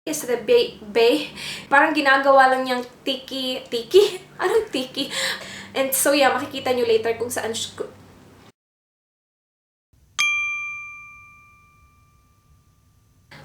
is the parang ginagawa lang niyang tiki? Anong tiki? And so yeah, makikita nyo later kung saan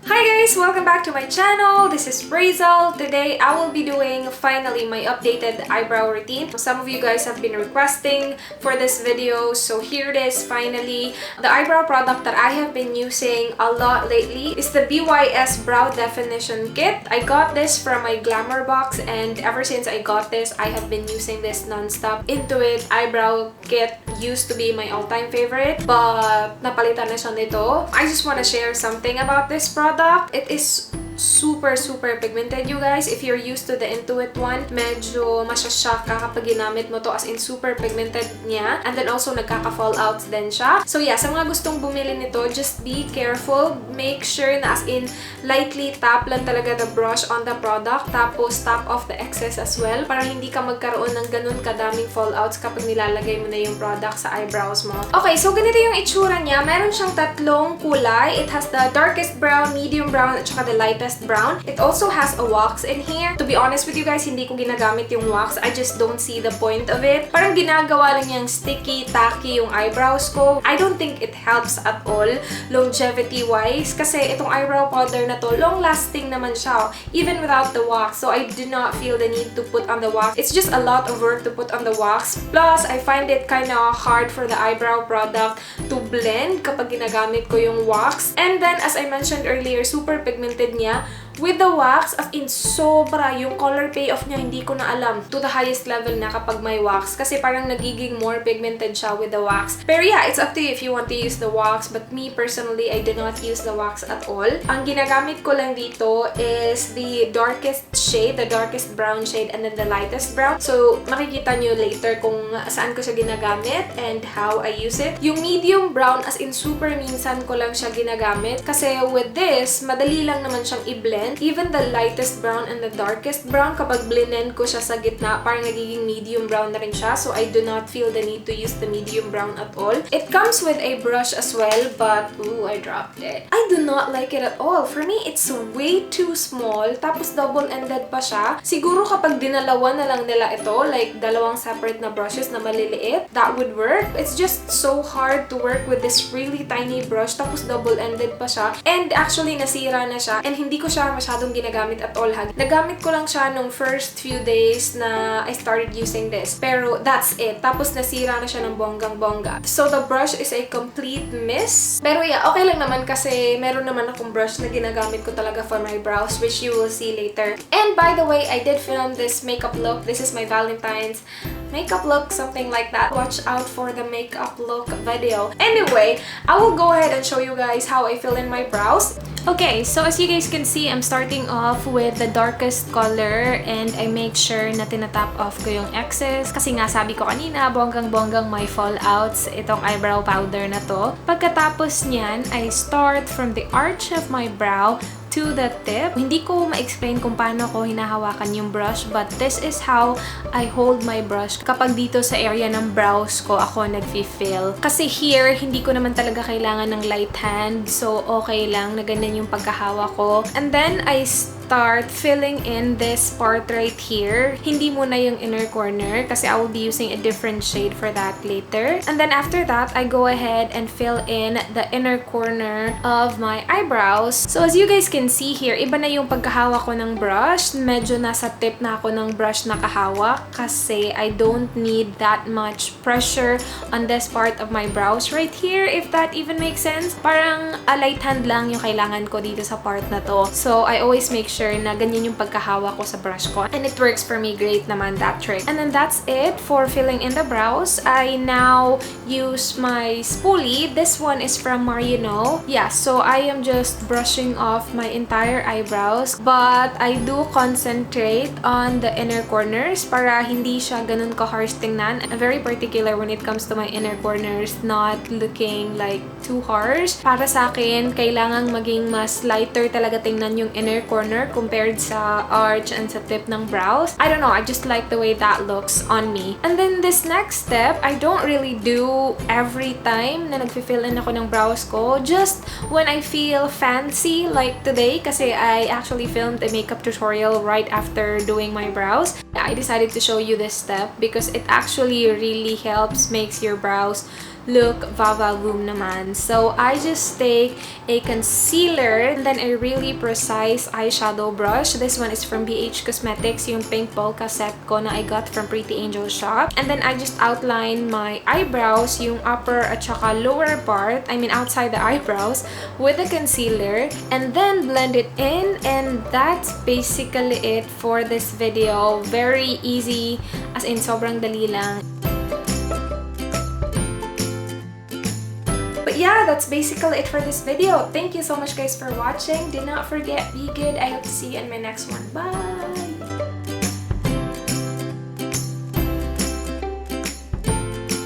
Hi guys! Welcome back to my channel. This is Rhaze. Today, I will be doing finally my updated eyebrow routine. Some of you guys have been requesting for this video, so here it is finally. The eyebrow product that I have been using a lot lately is the BYS Brow Definition Kit. I got this from my Glamour box, and ever since I got this, I have been using this non-stop. Intuit Eyebrow Kit used to be my all-time favorite, but napalitan na siya nito. I just want to share something about this product. It is super pigmented, you guys. If you're used to the Intuit one, medyo masyashock ka kapag ginamit mo to, as in super pigmented niya. And then also nagkaka-fallouts din siya. So yeah, sa mga gustong bumili nito, just be careful. Make sure na as in lightly tap lang talaga the brush on the product. Tapos tap off the excess as well para hindi ka magkaroon ng ganun kadaming fallouts kapag nilalagay mo na yung product sa eyebrows mo. Okay, so ganito yung itsura niya. Meron siyang tatlong kulay. It has the darkest brown, medium brown, at saka the lightest brown. It also has a wax in here. To be honest with you guys, hindi ko ginagamit yung wax. I just don't see the point of it. Parang ginagawa lang niyang sticky, tacky yung eyebrows ko. I don't think it helps at all longevity-wise kasi itong eyebrow powder na to, long-lasting naman siya even without the wax. So I do not feel the need to put on the wax. It's just a lot of work to put on the wax. Plus, I find it kind of hard for the eyebrow product to blend kapag ginagamit ko yung wax. And then, as I mentioned earlier, super pigmented niya. With the wax, as in sobra, yung color payoff niya, hindi ko na alam. To the highest level na kapag may wax. Kasi parang nagiging more pigmented siya with the wax. Pero yeah, it's up to you if you want to use the wax. But me, personally, I do not use the wax at all. Ang ginagamit ko lang dito is the darkest shade, the darkest brown shade, and then the lightest brown. So, makikita nyo later kung saan ko siya ginagamit and how I use it. Yung medium brown, as in super minsan ko lang siya ginagamit. Kasi with this, madali lang naman siyang i-blend. Even the lightest brown and the darkest brown, kapag blend ko siya sa gitna, parang nagiging medium brown na rin siya. So, I do not feel the need to use the medium brown at all. It comes with a brush as well, but, ooh, I dropped it. I do not like it at all. For me, it's way too small. Tapos, double-ended pa siya. Siguro kapag dinalawa na lang nila ito, like dalawang separate na brushes na maliliit, that would work. It's just so hard to work with this really tiny brush. Tapos, double-ended pa siya. And actually, nasira na siya. And hindi ko siya masyadong ginagamit at all. Nagamit ko lang siya nung first few days na I started using this. Pero that's it. Tapos nasira na siya ng bonggang-bongga. So the brush is a complete miss. Pero yeah, okay lang naman kasi meron naman akong brush na ginagamit ko talaga for my brows, which you will see later. And by the way, I did film this makeup look. This is my Valentine's makeup look, something like that. Watch out for the makeup look video. Anyway, I will go ahead and show you guys how I fill in my brows. Okay, so as you guys can see, I'm starting off with the darkest color and I make sure na tinatap off ko yung excess. Kasi nga sabi ko kanina, bonggang-bonggang may fallouts itong eyebrow powder na to. Pagkatapos niyan, I start from the arch of my brow to the tip. Hindi ko ma-explain kung paano ko hinahawakan yung brush, but this is how I hold my brush kapag dito sa area ng brows ko ako nag-fill. Kasi here, hindi ko naman talaga kailangan ng light hand, so okay lang na ganyan yung pagkahawak ko. And then, I start filling in this part right here. Hindi muna yung inner corner kasi I will be using a different shade for that later. And then after that, I go ahead and fill in the inner corner of my eyebrows. So as you guys can see here, iba na yung pagkahawak ko ng brush. Medyo nasa tip na ako ng brush na kahawak kasi I don't need that much pressure on this part of my brows right here, if that even makes sense. Parang a light hand lang yung kailangan ko dito sa part na to. So I always make sure na ganyan yung pagkahawak ko sa brush ko. And it works for me great naman, that trick. And then that's it for filling in the brows. I now use my spoolie. This one is from Menow. Yeah, so I am just brushing off my entire eyebrows. But I do concentrate on the inner corners para hindi siya ganun ka-harsh tingnan. I'm very particular when it comes to my inner corners, not looking like too harsh. Para sa akin, kailangang maging mas lighter talaga tingnan yung inner corner thinner compared sa arch and sa tip ng brows. I don't know, I just like the way that looks on me. And then this next step, I don't really do every time na nagfi-fill in ako ng brows ko. Just when I feel fancy, like today, kasi I actually filmed a makeup tutorial right after doing my brows. I decided to show you this step because it actually really helps makes your brows look va-va-voom naman. So I just take a concealer and then a really precise eyeshadow brush. This one is from BH Cosmetics, yung pink polka set ko na I got from Pretty Angel shop. And then I just outline my eyebrows, yung upper at saka lower part, I mean outside the eyebrows, with the concealer, and then blend it in, and that's basically it for this video. Very easy, as in sobrang dali lang. But yeah, that's basically it for this video. Thank you so much guys for watching. Do not forget, be good. I hope to see you in my next one. Bye!